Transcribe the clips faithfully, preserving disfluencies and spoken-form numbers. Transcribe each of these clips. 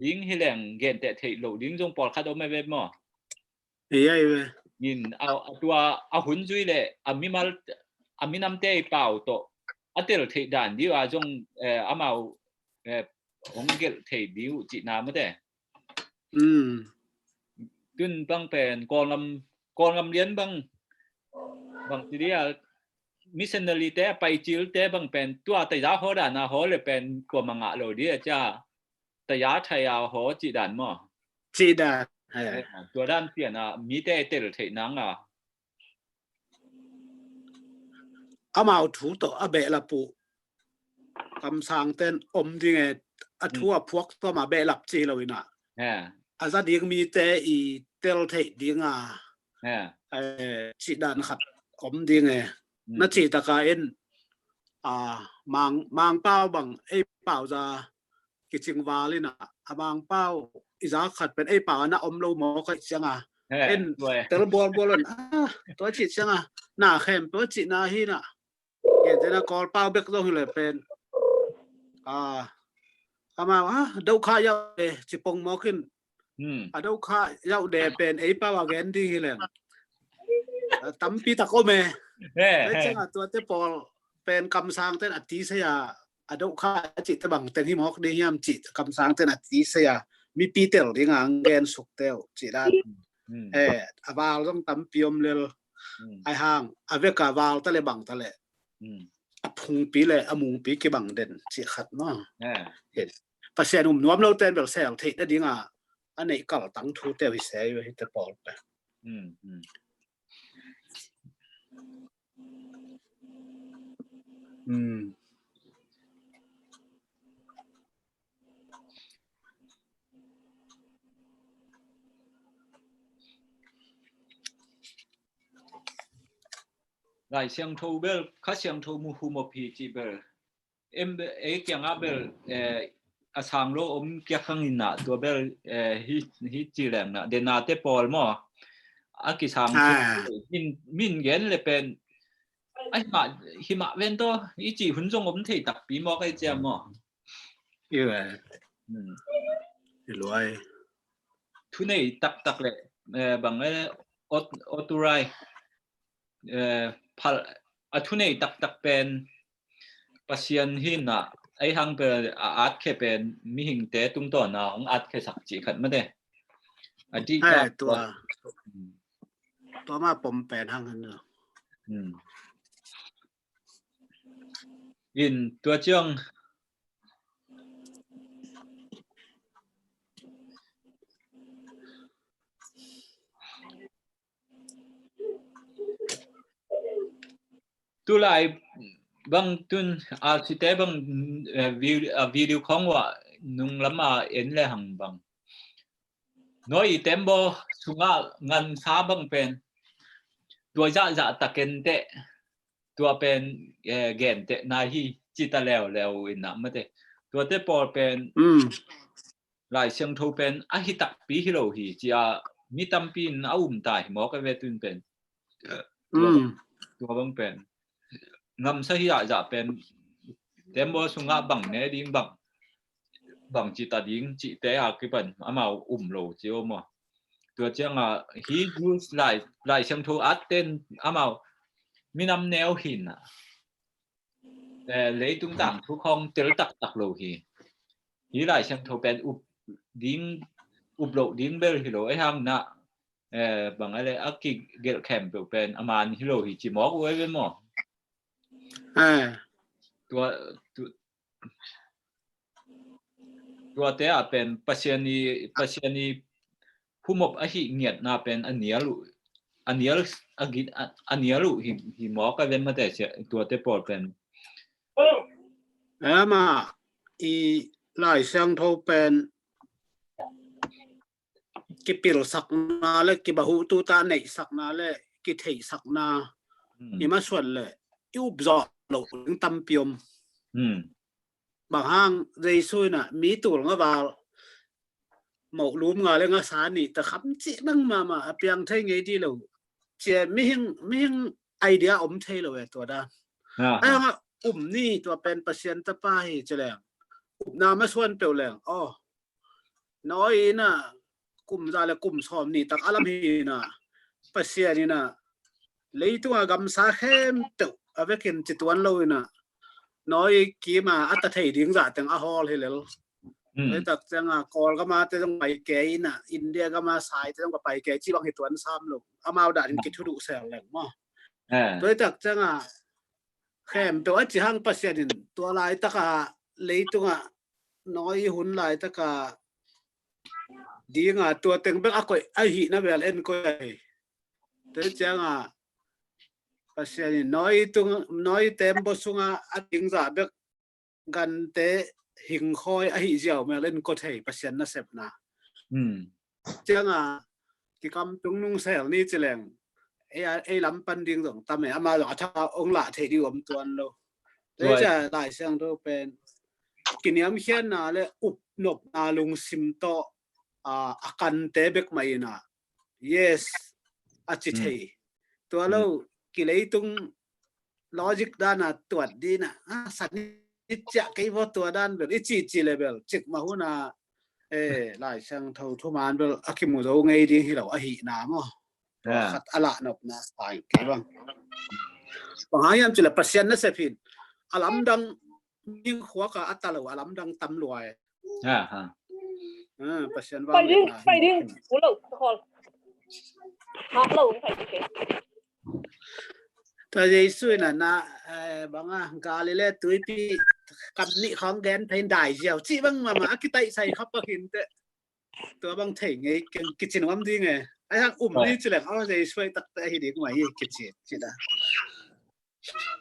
ding hi leng genteh theih loh ding zong pawlkhat om e ve maw? Ei, ei ve. In a, a tua a hun zui le a mimal, a minamte i pau tawh a tel theih dan dih a zong, eh, amau, eh, hong gelh thei dih uh cihna mate. Mm. Tun bang pen Kawlngam, Kawlngam lian bang, bang ti dia missionary te a pai cil te bang pen tua taya ho dana ho le pen kua mangah lo dia cia taya thaya ho cih dan maw? Cih dan. Eh, tua dan piana mite tel theih nanga amau thu tawh a behlap uh kamsang ten om ding e, a thu a phuak tawh ma behlap ci lo ina. A za ding mite i tel theih dinga cih dan khat om ding e. Na cih taka in a mang, Mangpau bang ei pau za kicing val ina, a Mangpau i za khat pen ei pau ana om lo maw ka cianga en tel bualbual on a tua cih cianga na khempeuh cihna hi na. Gentehna Kawlpau bek zong hi le pen a amau a dohkha yau de cipong mawkin a dohkha yau de pen ei pau a gen ding hi leng tampi tak om e. Ei cianga tuate pawl pen kamsang ten a ti saya a dohkha a cihte bang teng hi mawk ding hiam cih kamsang ten a ti saya mipi tel dinga ang gen suk teu cih dan. Eh, a val zong tampi om lel. Ai hang a veka val ta le bang ta le a phungpi le a mungpi kibang den cih khat maw? Pasian um nuam lo ten bel sel theih na dinga a neih kal tang thu teu hi se hi te pawl pe. Lai Siangtho bel, Kha Siangtho mu hu mawphi ci bel. Em, ei kiangah bel, eh, a sang lo om kiak hang inah, tua bel, eh, hi, hi ci lengna, dena te pawl maw? A kisang min, min gen le pen, a himah, himah ven to, i ci hun zong om thei takpi maw, kai cia maw? I ve. I luai. Thunei taktak le, eh, bang, eh, ot, oturai, eh, phal, a thunei taktak pen, Pasian hi na, ei hang pen a atkhe pen mihingte tungtawn a hong atkhe sak cih khat mate. A dih ka tua. Tua ma pom pen hang han. In tua ciang tulai bang tun a site bang, eh, video khong wa nung lama en le hang bang. Noi i tembaw sunga ngansa bang pen tua zahzah taken teh tua pen, eh, genteh na hi cita leuleu inah mate. Tuate pawl pen Lai Siangtho pen a hi takpi hi lo hi cia mi tampi in a um ta hi mawk a ve tun pen. Tua bang pen ngamsa hi ahzah pen tembaw sungah bang ne ding bang, bang cita ding cihte a kipan amau um lo cio maw? Tua cianga hi Lai, Lai Siangtho atten amau minam neu hinah, eh, leitung tangthu khong tel taktak lo hi. Hi Lai Siangtho pen up ding, up loh ding bel hi lo ei hang na, eh, bang a le a kigelh khempeuh pen a man hi lo hi ci mawk uh ei ve maw? Tua, tu, tuate ah pen Pasian i, Pasian i humop ahi ngiatna pen a nial uh, a nial, a git, a, a nial uh hi, hi mawk a ven mate cia tuate pawl pen. Ama i Lai Siangtho pen kipilsakna le kibahutu ta neihsakna le kitheihsakna i masuan le i upzawh loh ding tampi om. Bang hang Jesu inah mi tul nga val moh lum nga le nga sa nih ta kham cih bang mahmah a piang thei ngei dih lo. Cia mihing, mihing idea om thei lo e tua dan. Ai hang a um ni tua pen Pasian tapa hi ci leng upna masuan peuh leng aw Noah in ah kum za le kum sawm nih tak a lam hi in ah, Pasian in ah leitung a gamsa khempeuh a vekin ci tuan lo in ah, Noah kim a a ta thei ding zah teng a hawl hi lel. Tua hi tak ciang a Kawlgam a te zong pai kei in ah, India gam a sai te zong ka pai kei ci bang hi tuan sam lo. Amau dan in kithuduh sel leng maw. Tua hi tak ciang a khempeuh a ci hang Pasian in tua laitak a leitung a Noah hun laitak a ding a tua teng bek a koih ahihna bel en koih ahi. Tua hi ciang a Pasian in Noah tung, Noah tembaw sung a a ding zah bek gante hingkhawi ahi ziau mel en koih thei Pasian nasepna. Ciang a kikam tung nung sel ni ci leng ei, ei lam pan ding zong tam e, ama zong a tha ong lah thei ding om tuan lo. Tua hi ciang Lai Siangtho pen kiniamkhiatna le upnopna lungsim tawh a, a kante bek mah in ah yes a ci thei. Tua lo kileitung logic dan a tuat ding a, a san i ciah kei vaw tua dan bel i ci ci le bel cik mah hun a, eh, Lai Siangtho thuman bel a kimu zo ngei ding hi lo ahihna maw. Tua khat a lahnopna sai kei bang. Bang hang hiam ci le Pasian nasep hin a lamdang ning khuak a a ta lo a lamdang tam luai. Pasian vang pai ding, pai ding. U lo khol. Hak lo pai ding. Tua Jesu in ah na, eh, bang a Galilee tuipi kam nih khawng gen phei dai ziau ci bang mama a kitaih sai khap a khin te. Tua bang thei ngei keng kici nuam ding e. Ai hang um ni ci leng aw Jesu ai tak te hi ding mah hi kici ci da.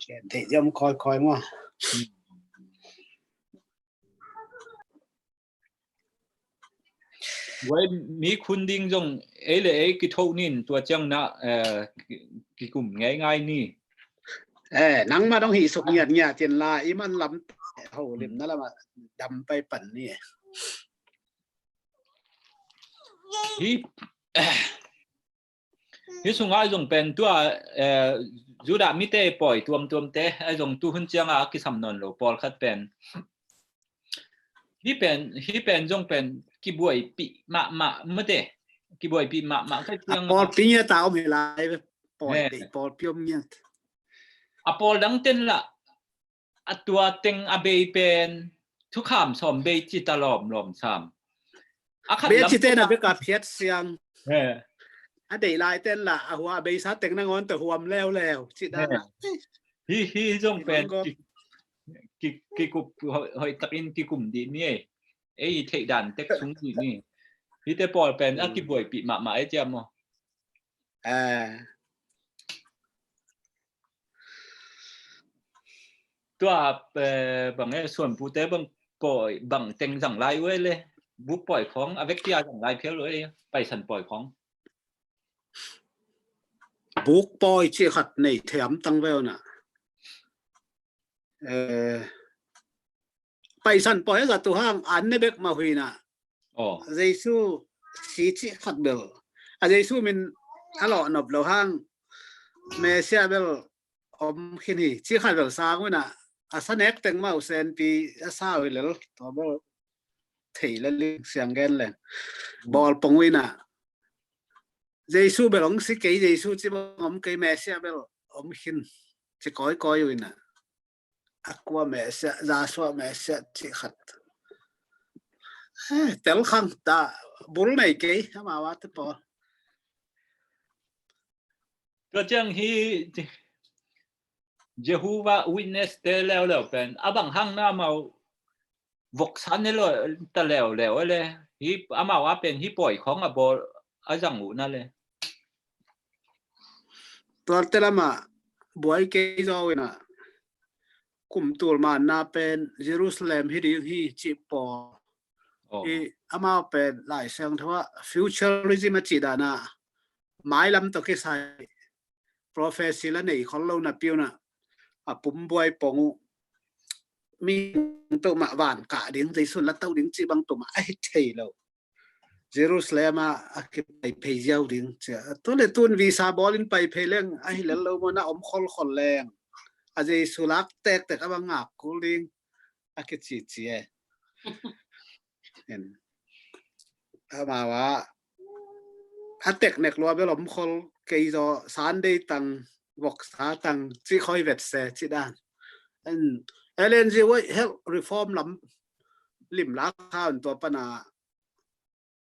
Gen thei ziau khawi khawi maw. Vai mi khun ding zong ei le ei kitho nin tua ciang na, eh, ki, kikum ngei ngai ni. Eh, nangma dong hi suk ngiat ngiat tin la i man lam ho lim na lama dam pai pan ni. Hi, eh, Hi sungah zong pen tua, eh, Judah mite pawi tuamtuamte a zong tuhun cianga a kisam nawn lo pawlkhat pen. Hi pen, hi pen zong pen kibuaipih mahmah mate. Kibuaipih mahmah ka ciang. Pawlpi ngiat a om hi lai, pawi pawlpi om ngiat. A pawl dang ten lah a tua teng a bei pen thukham sawm bei ci ta lawmlawm sam. A khat bei lam ci ten a bek a phiat siang. A deih lai ten lah a hua a beisa teng nangawn tawh huam leuleu ci dan a. Hi, hi zong pen ki, ki, kikup hoih, hoih takin kikum dih ni ei. Ei theih dan tek sung dih ni. Hite pawl pen a kibuaipih mahmah ei ciam maw. Tua, eh, bang e suanpute bang pawi bang teng zang lai uh e le buk pawi khawng a vekpi a zang lai phial uh e paisan pawi khawng. Buk pawi ci khat nei thiam tang veu na. Eh, paisan pawi a zat uh hang an ne bek mah huina. Jesu si ci khat bel a Jesu min a lawh nop lo hang Mesia bel om khin hi ci khat bel sang huina. A sa nek teng mah uh senpi a sa uh hi lel tua bel thei le ling siang gen leng bawl pong huina. Jesu bel ong si kei Jesu ci bang om kei Mesia bel om khin ci kawikawi huina. A kua Mesia, Joshua Mesia ci khat. Eh, tel khang ta bul nei kei amau a te pawl. Tua ciang hi Jehovah Witness te leuleu pen a bang hang na amau voksa ne lo ta leuleu le hi amau a pen hi pawi khawng a bawl a zang uh na le. Tualte lama buai kei zaw ina kum tul manna pen Jerusalem hi ding hi ci pawl. Hi amau pen Lai Siangtho ah futurism a ci dana mailam tawh kisai prophecy la nei khol lo napi una a pum buai pong uh mi peuhmah van kah ding Jesu la to ding ci bang peuhmah a hi thei lo. Jerusalem ah a kipai phei ziau ding cia. Tu le tun visa bawl in pai phei leng a hi lel lo maw na om kholkhol leng. A Jesu lak tektek a bang ngak kul ding a kici ci e. En. amau a, a teknek lua bel om khol kei zaw, Sunday tang, voksa tang, cih khoi vet se, cih dan. En, Ellen G. White health reform lam lim lak kha un tua pana,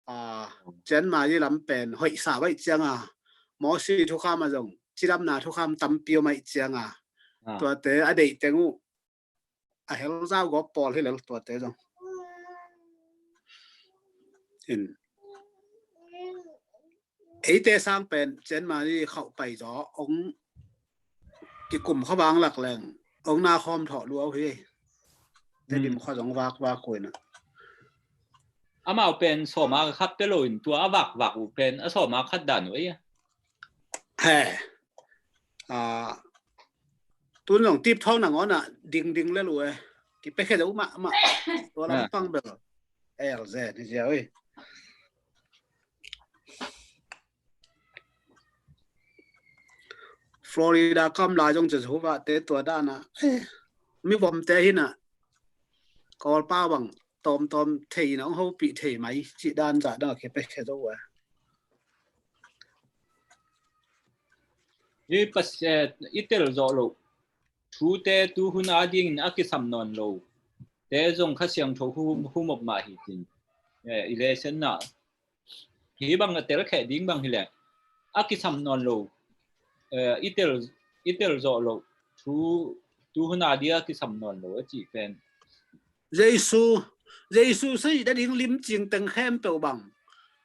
a, Chen Mari lam pen hoih sa vai cianga, Mosi thukham a zong cidamna thukham tampi om ai cianga, ah, tuate a deih teng uh a hel zau gawp pawl hi lel tuate zong. In, eite sang pen Chen Mari khauh pai zaw ong kikum kha vang lak leng ong na khawm thawh lua uh hi. Tedim kha zong vak vak uh ina. Amau pen sawma khat te lo in tua a vak vak uh pen a sawma khat dan uh ei a. He. Ah, tun zong tip thawng nangawn ah ding ding le lu e. Kipekhe deuh mahmah. Tua lampang bel. L Z ni zia ui. Florida kam lai zong Jehovah te tua dana. Eh, mi vom te hina. Kawlpa bang tawmtawm theina hong hopih thei mai cih dan zah dang a kipekhe zo a. Hi pas, eh, i tel zawh loh thute tuhun a dingin a kisam nawn lo te zong Kha Siangtho hum, hum op mah hi tin. Eh, i lesen na. Hi bang a tel kheh ding bang hi leh a kisam nawn lo, eh, i tel, i tel zawh loh thu tuhun a dia a kisam nawn lo a cih pen. Jesu, Jesu sa i dading lim cing teng khempeuh bang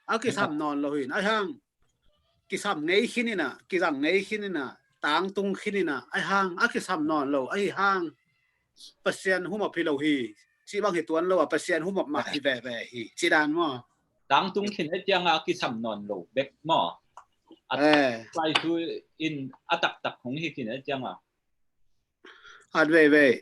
a kisam nawn lo hin, a hang kisam ngei khin ina, kizang ngei khin ina, tangtung khin ina, a hang a kisam nawn lo, a hi hang Pasian hum op hi lo hi, cih bang hi tuan lo a, Pasian hum op mah hi veve hi, cih dan maw. Tangtung khin a cianga a kisam nawn lo bek maw. A, eh, pai thu in a taktak hong hi khin a cianga. At veivei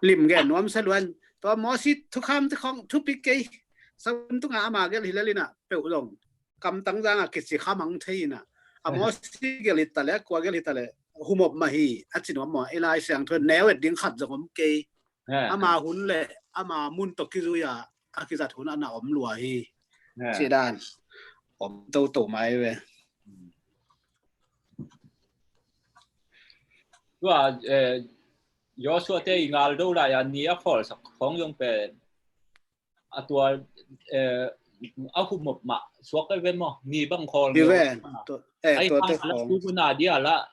lim gen nuam sa luan. Tua Mosi thukham te khong thupi kei. Sa tunga ama gel hi lelina peuh zong kamtang zanga kici khamang thei ina. A Mosi gel hi ta le, kua gel hi ta le, hum op mah hi a ci nuam maw. I Lai Siangtho neu et ding khat zong om kei. Ama hun le ama mun tawh kizui a, a kizat hun a na om lua hi. Cih dan om toto mai ve. Tua, eh, Joshua te i ngal do lai a ni a khawl sak khong zong pen a tua, eh, a hum op mah suak ai ve maw, ni bang khawl ngeu ve. Ai tua te khong tu na dia la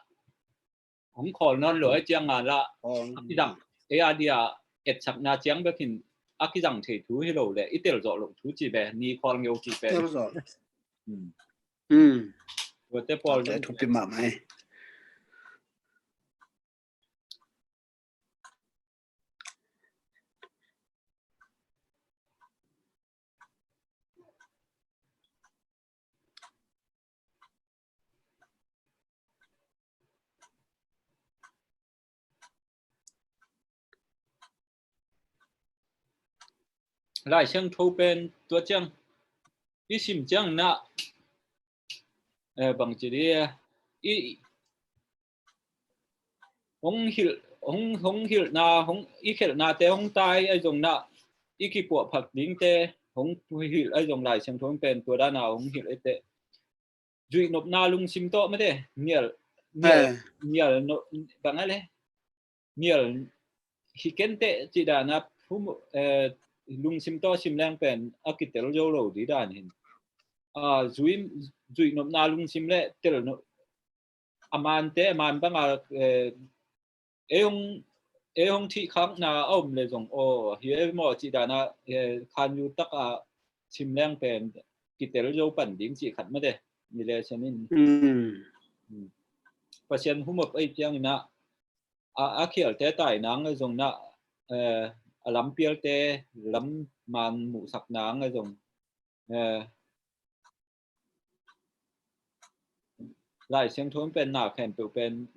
hong khawl nawn lo ai cianga la a kizang, ei a dia etsakna ciang bekin a kizang thei thu hi lo le, i tel zawh loh thu ci ve, ni khawl ngeu ci ve. Tel zawh. Hmm. Tua te pawl te thupi mahmah e. Lai Siangtho pen tua ciang i sim ciang na, eh, bang ci di, i hong hilh, hong, hong hilhna, hong, i khelhnate hong tai ai zong na, i kipuahphat dingte hong hilh ai zong Lai Siangtho pen tua dana hong hilh ai te. Zuihnopna lungsim tawh mate, nial, nial, eh, nial no, bang a le, nial hi kenteh cih dana, eh, lungsim tawh sim leng pen a kitel zo lo di dan hin. A, zui, zuihnopna lungsim le tel no, a mante, a man banga, eh, ei hong, ei hong thih khakna a om le zong, aw, hi ei maw cih dana, eh, khanyu taka sim leng pen kitel zo pan ding cih khat mate, ni le senin. Pasian hum op ei ciangina, a, a khialte tai nang a zong na, eh, a lampialte lam man muhsak nang a zong, eh, Lai Siangtho pen na khempeuh pen,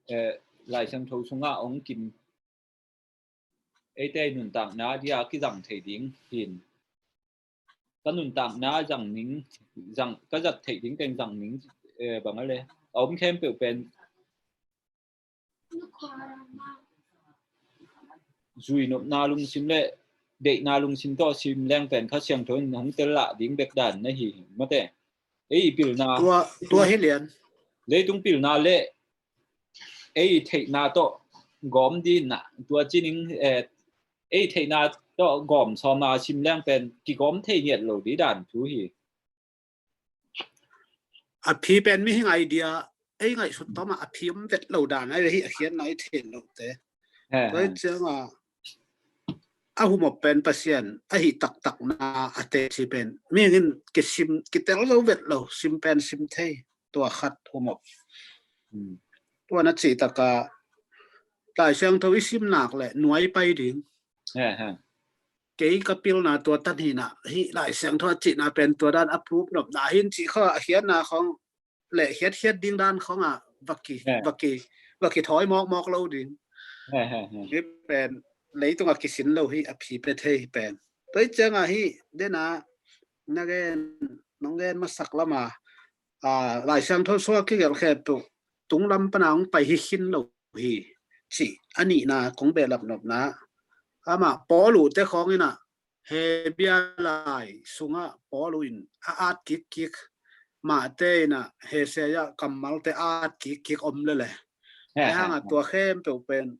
eh, Lai Siangtho sunga ong kim eite nuntakna dia kizang thei ding hin. Ka nuntakna zang ning, zang, ka zat theih ding teng zang ning, eh, bang a le. A om khempeuh pen zuihnopna lungsim le deihna lungsim tawh sim leng pen Kha Siangtho in hong tel lah ding bek dan na hi hi mate. Ei pilna, tua, tua hi lian. Leitung pilna le ei theihna tawh gawm ding na, tua cining, eh, ei theihna tawh gawm sawm a sim leng pen kigawm thei ngiat lo ding dan thu hi. A phi pen mihing idea, ei ngaihsut tawm a a phi om vet lo dan ahi hi, a khiatna i theih loh te. He, tua hi he. Ciang a, a humop pen Pasian ahi taktak na a teci pen mihing in kisim, kitel zo vet lo, sim pen sim thei, tua khat humop. Hmm. Tua na cih tak a Lai Siangtho i sim nak le nuai pai ding. He, he. Kei ka pilna tua tan hi na, hih Lai Siangtho a cihna pen tua dan a proof nopna hi in cih kha a khiatna khawng le khiatkhiat ding dan khawng a va ki, he, va ki, va kithawi mawkmawk lo ding. He, he, he. Hih pen leitung a kisin lo hi, a phi pia thei hi pen. Tua hi ciang a hih den a na gen, nong gen masak lam a, a, Lai Siangtho sung a kigelh khempeuh tung lam pan a hong pai hi khin lo hi, cih a nihna kong behlap nopna. Amah Paul uh te khawng in a, Hebru lai sung a Paul uh in a at kikkik, Mate in a Isaiah kammalte a at kikkik om lel e. He, he, he. Ahi hang a tua khempeuh pen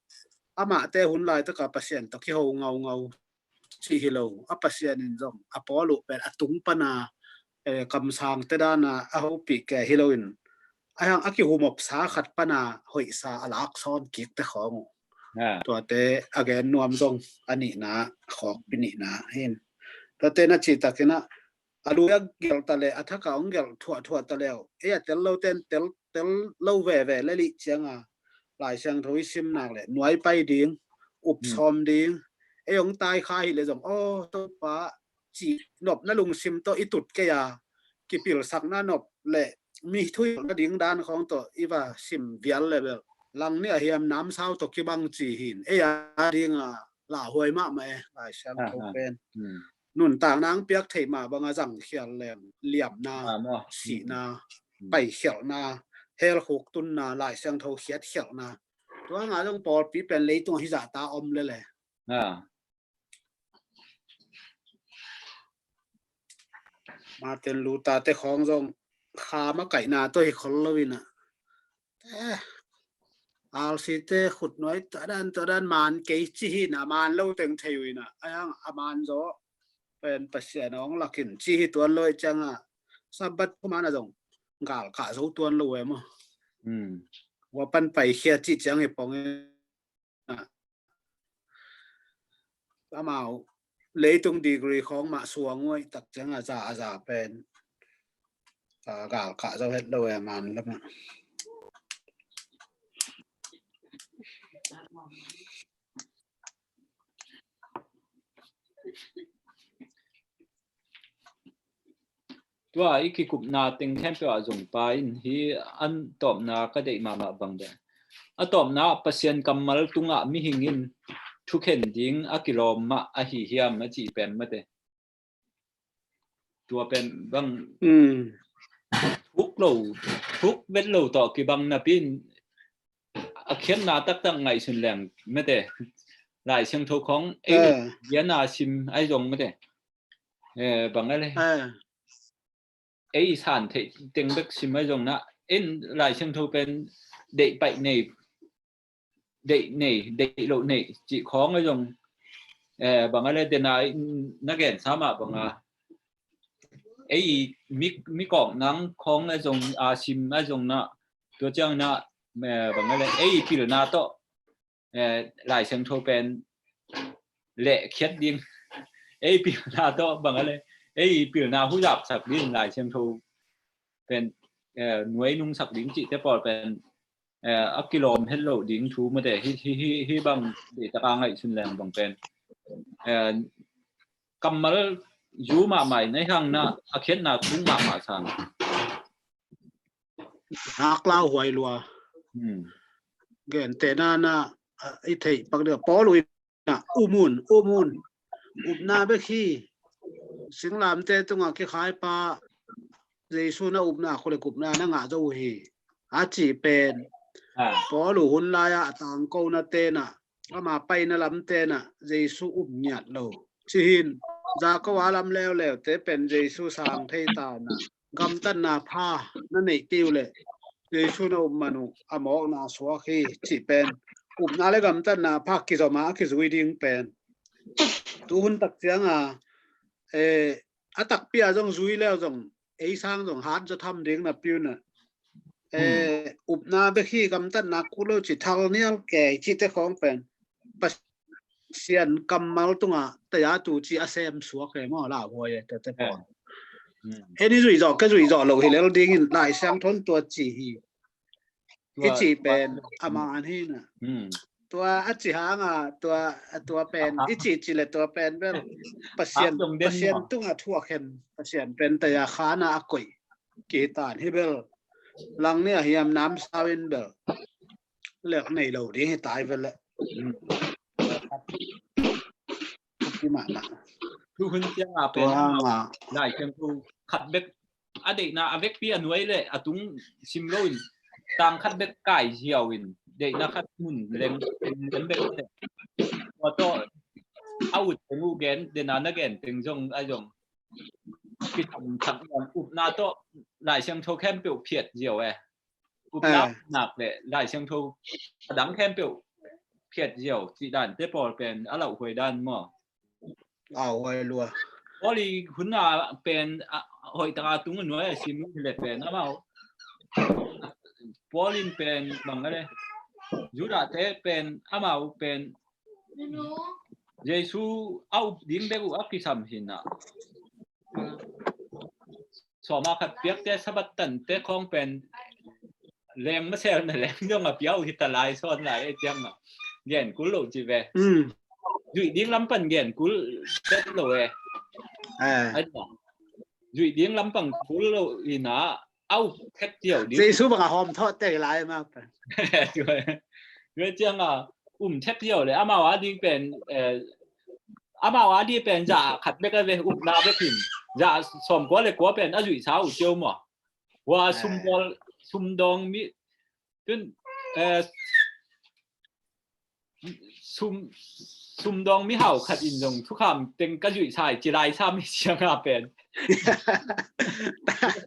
amahte hun laitak a Pasian tawh kiho ngaungau cih hi lo, a Pasian in zong a Paul uh pen a tung pan a, eh, kamsangte dan a a hopih kei hi lo in, ahi hang a kihumopsa khat pan a hoihsa a laksawn kikte khawng uh. Ha. Tuate a gen nuam zong a nihna, a khawkpi nihna hi in. Tuate na cih tak in a, a lui a gelh ta le, a thak a hong gelh thuahthuah ta le uh, ei a tel lote in tel, tel lo veve lel i ciang a, Lai Siangtho i sim nak le nuai pai ding, up, hmm, sawm ding. Ei hong tai kha hi le zong, aw, Topa, cih nopna lungsim tawh i tut kei a, kipilsakna nop le mi thuhilhna ding dan khawng tawh i va sim vial le bel, langnih a hiam namsau tawh kibang ci hi in. Ei a ding a lauhuai mahmah e, Lai Siangtho, ha, ha, pen. Hmm. Nuntakna hong piak theih mah bang a zangkhial leng liamna, ah, maw, sihna, hmm, paikhialhna, helkhuk tunna, Lai Siangtho khiatkhialhna. Tua hang a zong pawlpi pen leitung a hi zahta om lel e. Ah. Martin Luther te khawng zong kham a kaihna tawh hi khol lo in a, eh, R C te khutnuai tua dan, tua dan man kei ci hi in a, man lo teng thei uh in a, ahi hang a man zaw pen Pasian hong lak in ci hi tuan lo i ciang a, Sabbath kum a na zong galkah zo tuan lo e maw. Hmm. Hua pan paikhia cih ciang hi pong in a, amau leitung degree khawng mah suang uh ahih tak ciang a za, a za pen, a, galkah zo het lo e, man lam ah. Tua i kikupna teng khempeuh ah zong pa in hih a tawpna ka deih mahmah bang deuh. A tawpna ah Pasian kammal tungah mihing in thukhen ding a kilawm mah ahi hiam a cih pen mate. Tua pen bang, mm, thuk lo, thuk vet lo tawh kibang napi in a khiatna taktak ngaihsun leng mate. Lai Siangtho khawng ei, ah, lian a sim ahi zong mate. Eh, bang a le. Ah. Ei san theih teng bek sim ahi zong na, en Lai Siangtho pen deih paih nei, deih nei, deih loh nei cih khawng ahi zong, eh, bang a le dena na gensa mah bang a. Ei mi, mi kawk nang khawng ahi zong, a sim ahi zong na, tua ciang na, eh, bang a le, ei pilna tawh, eh, Lai Siangtho pen lehkhiat ding. Ei pilna tawh bang a le, ei pilna huzapsak ding Lai Siangtho pen, eh, nuai nungsak ding cihte pawl pen, eh, a kilawm het loh ding thu mate, hi, hi, hi, hi bang deihtak a ngaihsun leng bang pen, eh, kammal zu mahmah in ahi hang na a khiatna tung mahmah sang. Hak lauhuai lua. Hmm. Gentehna na, ah, i theih pak deuh Paul uh in a, um un, um un. Upna bek hi. Singlamteh tungah kikhai pa Jesu na upna, khulik upna na ngah zo uh hi, a cih pen, ah, Paul uh hun lai-ah a tangkona ten ah, ama paina lam ten ah Jesu um ngiat lo. Ci hin, Jakob a lam leuleu te pen Jesu sang thei ta na, gamtatna pha na neih kei uh leh Jesu na up man uh a mawkna suak hi, cih pen upna le gamtatna pha kizom a kizui ding pen. Tu hun tak ciang a, eh, a takpi a zong zui leu zong ei sang zong hat zaw tham ding na piu na. Eh, upna bek hi, gamtatna kul lo ci, thal nial kei cite khawng pen Pasian kammal tungah taya tu ci a sem suak e maw, lauhuai e tete pawl. En i zui zawh ka zui zawh lo hi lel dingin Lai Siangtho in tua ci hi. I cih pen a man hi na. Tua a ci hanga tua, tua pen i cih cih le tua pen bel Pasian, Pasian tungah thu a khen, Pasian pen taya khana a koih kitan hi bel. Lang ni a hiam namsau in bel lek nei lo ding hi tai vel le. Ki mahmah. Tu hun ciang a pen Lai Siangtho khat bek a deihna a vekpi a nuai le a tung sim lo in tang khat bek kai ziau in deihna khat mun leng leng bek le. Tua tawh a ut teng uh gen, dena na gen teng zong a zong kisam thak upna tawh Lai Siangtho khempeuh phiat ziau e. Upna nak le Lai Siangtho a dang khempeuh phiat ziau cih dan te pawl pen a lauhuai dan maw? Lauhuai lua. Paul i hun a pen hoih taka tung a nuai a sim hi le pen amau Paul in pen bang a le Judah te pen amau pen Jesu a up ding bek uh a kisam hi na. Sawma khat piakte Sabbath tante khawng pen leng masel na leng dong a piau hi ta lai sawn lai e ciang a gen kul lo ci ve. Zuih ding lam pan gen kul tet lo e. Zuih ding lam pan kul lo hi na, au thek tiau ding. Jesu bang a hawm thawh te lai ma pen. Tua ciang a um thek tiau le amau a ding pen amau a di pen za khat bek a ve, upna bek in za sawm kua le kua pen a zuih sa uh cio maw? Hua sumbawl sumdawng mi tun sum sumdawng mihau khat in zong thukham teng ka zuih sa hi ci lai sa mi ciang a pen.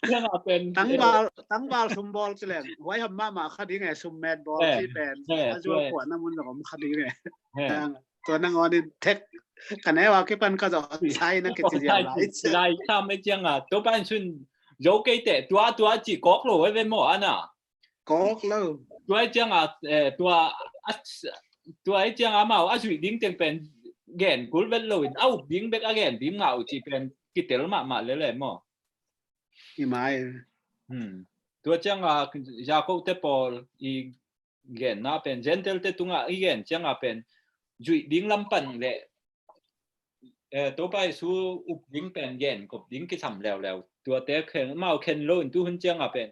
Ciang a pen tangval, tangval sumbawl ci leng huai ham mahmah kha ding e, summet bawl ci pen a zuak kuahna mun zong om kha ding e. Tua nangawn in thek ka neu a kipan ka zawh sai na kici ziau lai. Lai sam e ciang a Topa in sun zo kei teh tua tua ci kawk lo e ve maw ana? Kawk lo. Tua e ciang a tua tua e ciang a amau a zuih ding teng pen gen kul vet lo in a up ding bek a gen ding ngah uh ci pen kitel mahmah lele maw? I mai. Tua ciang a Jakob te pawl i genna pen Gentile te tungah i gen ciang a pen zuih ding lam pan le Topa Jesu up ding pen gen kop ding kisam leuleu. Tuate khen mau khen lo in tu hun ciang a pen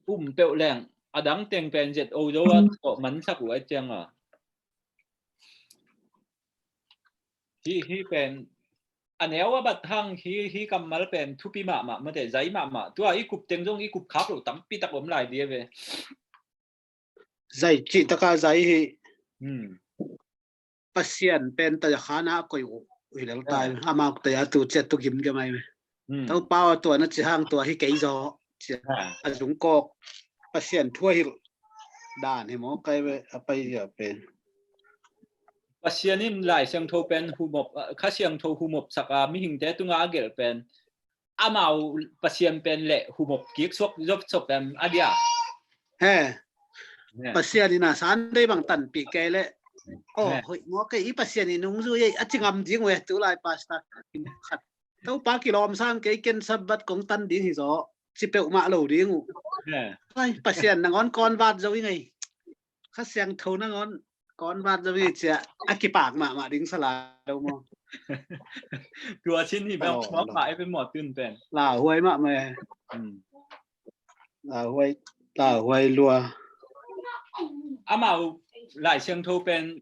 um peuh leng a dang teng pen zet o zo a tawh mansak uh a ciang a hi hi pen a neu a bat hang hi hi kammal pen thupi mahmah mate, zai mahmah. Tua i kup teng zong i kup khak lo tampi tak om lai dia ve. Zai cih taka zai hi. Pasian pen taya khana a koih uh hi lel tai. Amau taya tu ciat tu gim gemai ve. Topa aw tua na ci hang tua hi kei zaw cia a zungkawk Pasian thuahilh dan hi maw kai ve a pai zia pen. Pasian in Lai Siangtho pen humop, Kha Siangtho humop sak a mihingte tunga a gelh pen amau Pasian pen le humop kik suak zop sop em a dia. He. Pasian in a Sunday bang tanpih kei le. Oh, hoih maw kei i Pasian in nungzui ei a ci ngam ding uh e tu lai pastor. Khat Topa kilawm sang kei ken Sabbath kong tan ding hi zaw ci peuhmah lo ding uh. Ai, Pasian nangawn kawn vat zo i ngei. Kha Siangtho nangawn kawn vat zo i ngei cia a kipak mahmah ding sa lai lo maw? Tua cin hi bel mawk mah e pen maw tun pen. Lauhuai mahmah e. Lauhuai, lauhuai lua. Amau Lai Siangtho pen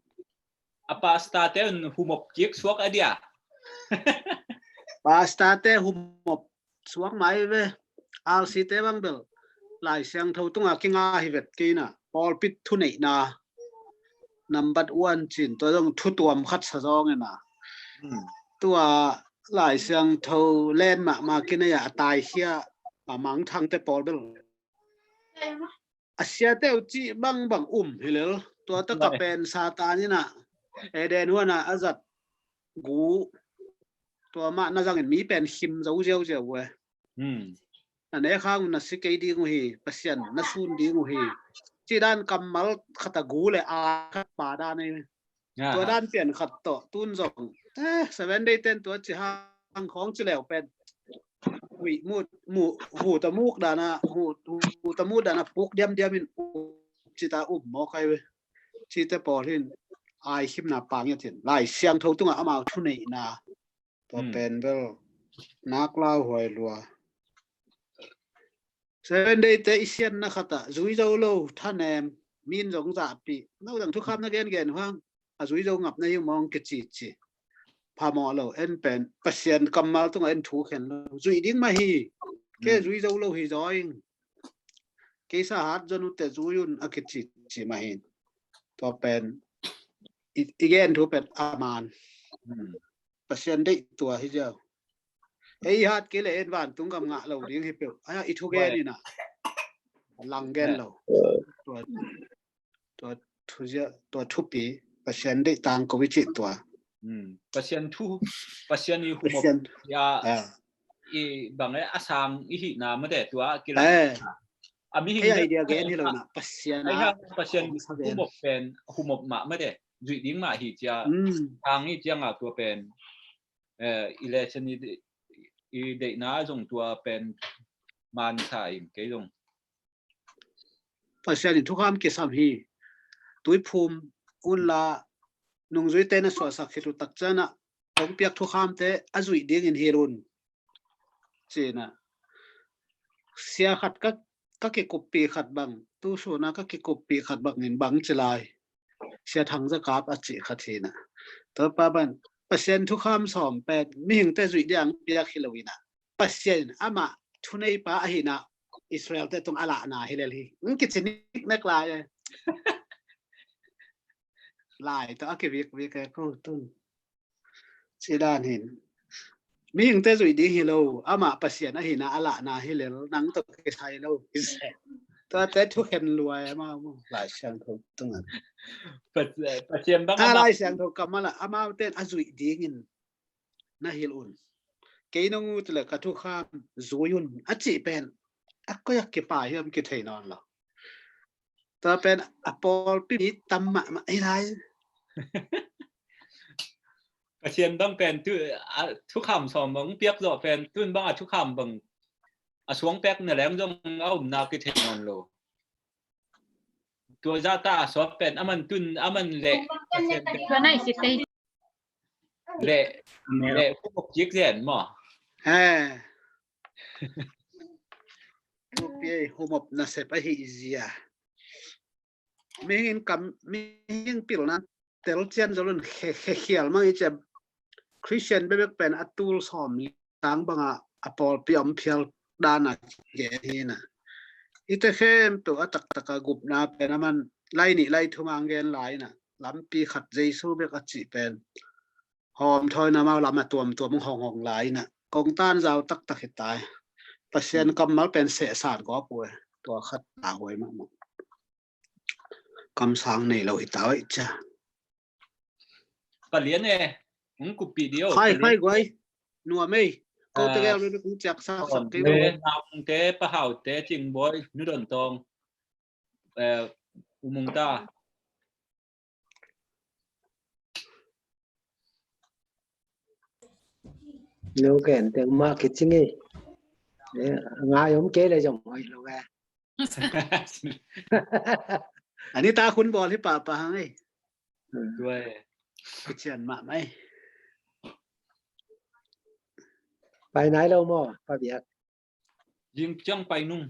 a pastor te un humop kik suak a dia. Pastor te humop suak mai ve. R C te bang bel Lai Siangtho tunga kinga hi vet kei na. Pawlpi thuneihna number one cin tua zong thu tuam khat sa zong e na. Tua Lai Siangtho len mahmah kinei a taikhia a mangthangte pawl bel a siate uh cih bangbang um hi lel. Tua taka pen Satan in a Eden huan a a zat gu tua mah na zangin mi pen khim zo ziauziau uh e. Na nek hang uh na si kei ding uh hi, Pasian na sun ding uh hi, cih dan kammal khat a gu le a khat pa dan ei. Tua dan pian khat tawh tun zong eh Seven Day ten tua ci hang khawng ci leu pen hui mut mu hu ta muk dana hu hu ta mut dana puk diamdiam in cita um maw kai ve. Cite pawl hin ai khimna pang ia tin Lai Siangtho tunga amau thuneihna tua pen bel nak lau huai lua. Seven Day te i sianna khatah zui zo lo thanem min zong zahpih no dang thukham na gengen huang a zui zo ngap na hi mawng kici ci phamawh lo en pen Pasian kammal tungah en thu khen lo. Zuih ding mah hi. Ke zui zo lo hi zaw ing. Keisa hat zon uh te zui un a kici ci mah hin. Tua pen i gen thu pen a man. Pasian deih tua hi ziau. Ei hat kei le en vantung gam ngah lo ding hi peuh. Aya i thu gen ina lang gen lo. Tua tua thuzia tua thupi Pasian deih tang ko i cih tua. Pasian thu Pasian i humop ya i bang e a sang i hihna mate tua kila. A mihing idea gen hi lo na Pasian a Pasian humop pen humop mah mate zuih ding mah hi cia. Sang i cianga tua pen i le chen i deihna zong tua pen mansa in kei zong Pasian in thukham kisam hi. Tuiphum unla nungzuite na suahsak khit uh takcianah hong piak thukhamte a zuih dingin hil un. Cina sia khat ka ka kikuppi khat bang tusuna ka kikuppi khat bangin bang ci lai. Sia Thang Zakap a cih khat hina. Tua pa ban Pasian thukham sawm pen mihingte zuih diang piak hi lo ina. Pasian amah thuneipa ahina Israel te tung a lahna hi lel hi. Ng kici niknek lai e. Lai tawh a kivikvik e ko tun. Cidan hin mihingte zuih ding hi lo amah Pasian ahina a lahna hi lel nang tawh kisai lo. Tuate thukhen luai amau Lai Siangtho tungah Pasian bang a Lai Siangtho kamala amau ten a zuih dingin na hil un. Kei nong ut le ka thukham zui un a cih pen a koi a kipa hiam kithei nawn lo. Tua pen a pawlpi mi tam mahmah hi lai. Pasian bang pen tu thukham sawm bang piak zawh pen tun bang a thukham bang a suang pek na leng zong a umna kithei nawn lo. Tua zata a suak pen a man tun a man leh Pasian pen leh leh humop kik zen maw? Tupi ei humop nasep ahi zia. Mihing kam mihing pilna telcian zolun khekhial mang i cia Christian bebek pen a tul sawm li tang banga a pawlpi om phial dana gen hina. Ite khempeuh a taktaka gupna pen a man lai nih lai thumang gen laina lampi khat Jesu bek a cih pen hawm thawina mau lam a tuamtuam hong hong lai ina kong tan zau taktak hi tai. Pasian kammal pen sehsan gawp uh e. Tua khat a huai mahmah. Kamsang nei lo hi tau ei cia. Palian e hong kuppih dio khai khai guai. Nuam ei. Ko te gel kong ciak sak sak kei naungte pahaute Cingbawi nudon tawng umung ta. Lo ken teng mah kicing ei. Ngai om kei le zong oi lo e. Ani ta khun bawl hi pahpah hang ei. Kician mah mai. Pai nai lo maw Pa Biak? Zing ciang pai nung.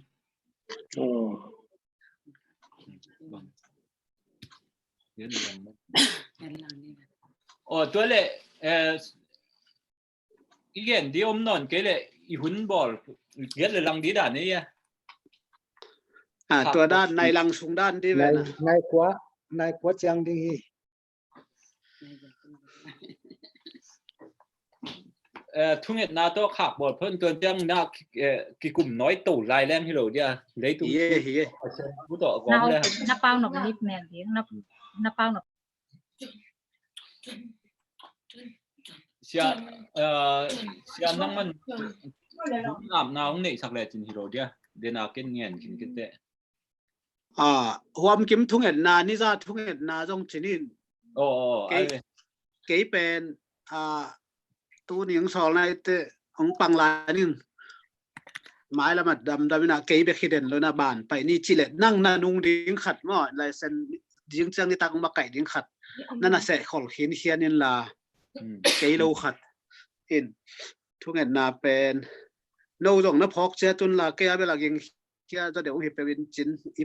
Aw tua le i gen di om nawn kei le i hun bawl i giat le lang di dan ei a. Tua dan nai lang sung dan di ve na. Nai kua nai kua ciang ding hi. eh, thungetna tawh khak bawl phot tuan ciang na ki-, eh, kikum nawi to lai leng hi lo dia. Leitung hi e, hi e. Pasian thu tawh a gawm na le. Na pau nop lip mel ding, na, na pau nop. Sia, eh, sia nangman apna hong neihsak le cin hi lo dia. Dena ken ngen kin kite. Ah, huam kim thungetna, niza thungetna zong cinin. Oh, oh, kei, ai ve. Kei pen, ah, tu ning sawl nai te hong pang lai ning. Mai lam a damdam ina kei bek hi den lo na ban pai ni ci le nang na nung ding khat maw, lai sen ding ciang ni tak hong makaih ding khat. Na na seh khol khin khian in la. Hmm. Kei lo khat. In, thungetna pen. No zong na phawk cia tun la kei a bel a ging kia zaw deuh hi peuh in cin i